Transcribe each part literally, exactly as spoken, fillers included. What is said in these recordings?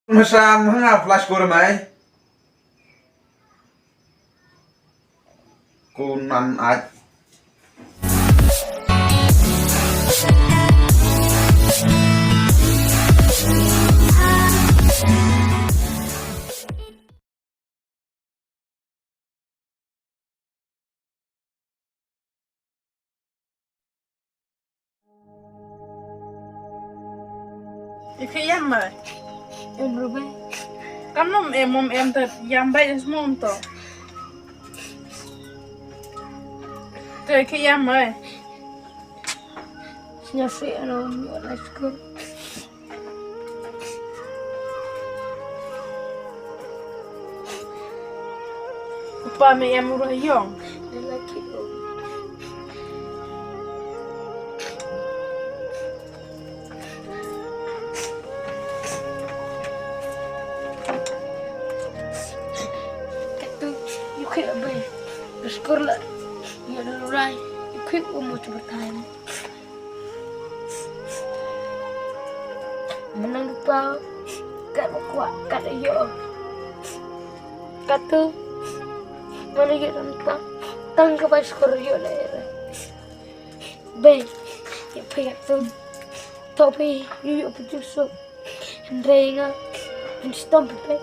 Masam hanga flash ko mai. Ko nan aj. Ïa phi ïam mai. Em ruh bai. Kam num em mum em te ïam bai es mum to. Te ïa phi ïam mai. Sñiaw sih aro mi ot lai skul. Upa me em ruh yong. Lelaki o. Katu, ïa phi bai. Skul la. Ïa lurai. Ïa phi u mo chubatai. Mynta u pa kat ba kwah, kat ïoh. Katu mynta ïoh u pa tang ka bai skul ïoh la era. Bai, ïa phi katu. To phi ïoh ïoh phi tu suk. Hynrei nga hynrei stom phi bai.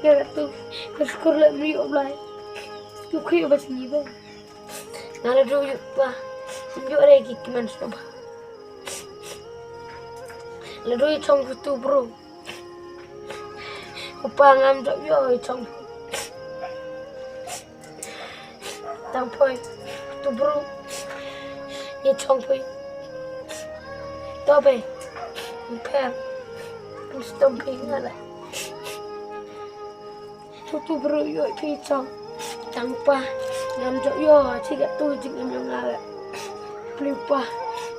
Ïa katu ka skul la mynta ïoh blai. Ïoh phi ïoh ba sngi bai. Nga la dei ïa u pa. Ïoh re ki kmen sngewbha. La dei ïa chong phi tu bru. U pa ngam dei ïoh ïa chong. Tang poi tu bru. Ïa chong phi. To be. Pher. Stom phi nga la. Tu tu bru ïoh phi chong. Tang pa ngam jok ïoh chi ka tu jing em yong nga. Pli pa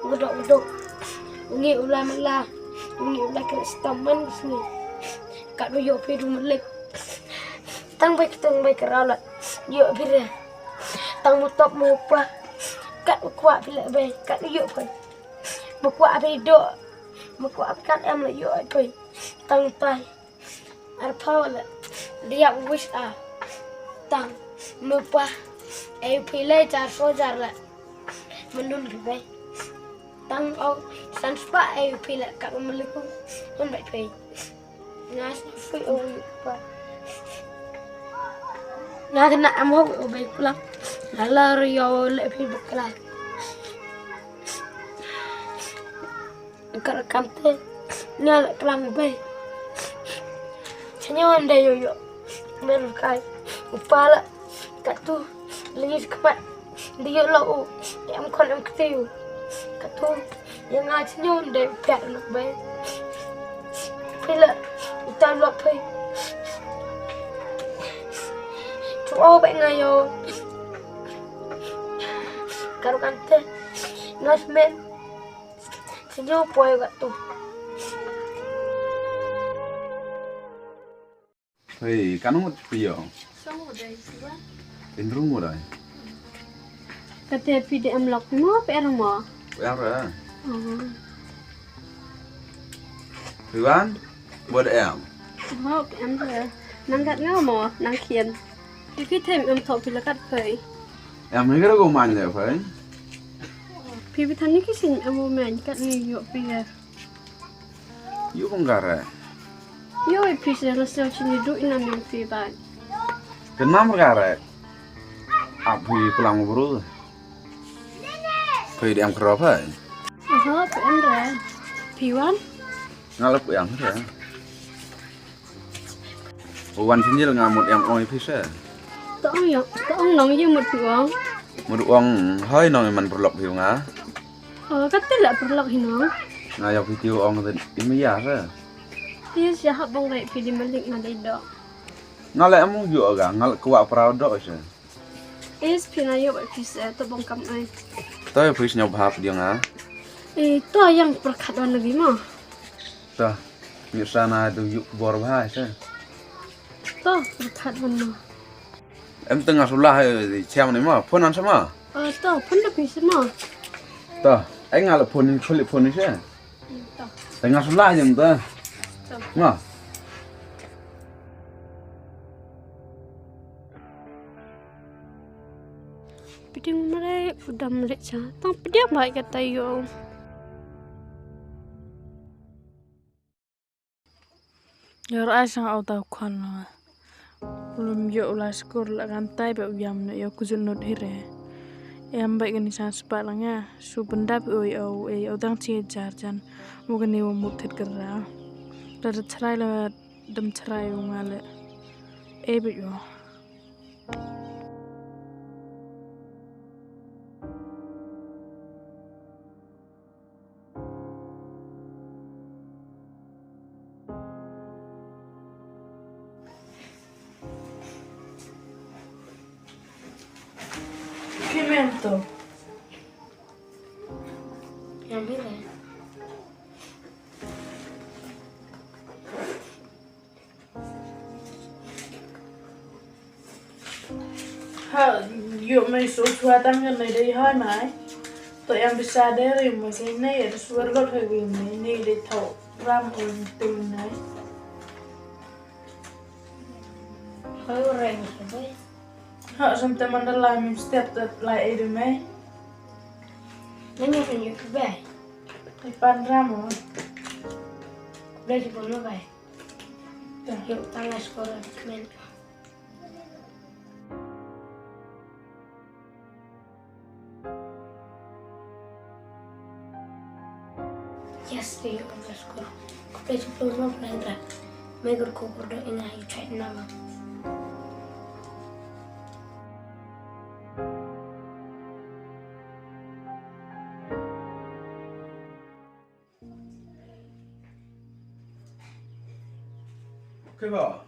ngodok ngodok. Ngi ula mala ngi ula kre stom man sngi. Kat ïoh phi du malik. Tang bai tang bai kra la ïoh phi re. Tang mu top mu pa. Kat u kwah phi le bai kat ïoh phi. Mu kwah phi do. Mu kwah kat em le ïoh phi. Tang tai. Arphaw la diak wis a tang me pa. Ei phi le jar so jar la. Menun phi bai tang au san spa ei phi la ka um le ku un bai phi. Nga sna phi o pa. Nga kena am ho o bai kula. La la ri yo le phi bakla. Ka kam te nga la klam bai. Chenyo ande yo yo. Mer kai. Upala. Katu. Lingis kmat. Dio lo u. Em kon em ktiu. Katu. Yang nga chenyo ande piat lo bai. Pila. Utan lo pai. Tu o bai nga yo. Karu kante. Ngas men. Sñiaw poi katu. Hei, kan ngut phi ïoh? Song ngut dei, siwa. Indru ngut dei. Kate phi dei em lok mo, phi er mo? Phi er re. Oh. Phi wan? Bad em. Hok em re. Nang kat nga mo, nang khian. Phi phi them em thok phi la kat phai. Em ni kara ko man le phai. Phi phi than ni ki sin em mo man kat ni yo phi ya. Yo bang kare. Yo phi se la sel chini du ina mi phi ba. Kenam kare. Ap phi pulang bru. Phi di em kro phai. Aha, phi em re. Phi wan? Nga la phi em re. Wan sini nga mut em ong phi se. To ong yo, to ong nong ye mut phi ong. Mut ong hoi nong man perlok phi nga. Oh, kate la perlok hi nong. Nga yo phi ti ong te im ya se. Ti sia hap bong re phi di malik nga dei do. Nga la em ong yo ga, nga la kwah pra do se. Is phi na yo phi se to bong kam ai. To phi sñiaw bha phi di nga. Eh, to yang perkhat wan lagi mo. To, mi sana tu yuk bor bha se. To, perkhat wan mo. Em tengah sulah, eh, siam ni mo, phone an sama. Oh, to, phone da phi sama. To, ai nga la phone ni, khuli phone ni se. To. Tengah sulah jeng to. To. Ma. Pudam leh cha. Tang pdiang bai kata yo. Yor ai sang au tau khon nga. Lum yo u la skur la kan tai ba u yam no yo ku jun not hire. Em bai kani sang spa la nga. Su benda bi oi au e au dang chi jar jan. Mo kani wa mut thit kra. La da chrai la dam chrai u nga le. E bai yo. Pimento. Yummy, eh? Ha, yu me so chua tang kan nei dei hai mai. To yang bisa dei ri mo sei nei ada suar lot hai wi mai nei dei thau ram un tung nei. Hai orang sebai. Ha, sam te mandala mi step te lai ai dei mai. Nanya kan yu sebai. Ai pan ram mo. Beli si pun lo bai. Yu tang ai skor men. Yes, they are the score. Play to play, no play that. Make a cook or the in a you try now. Okay, ba.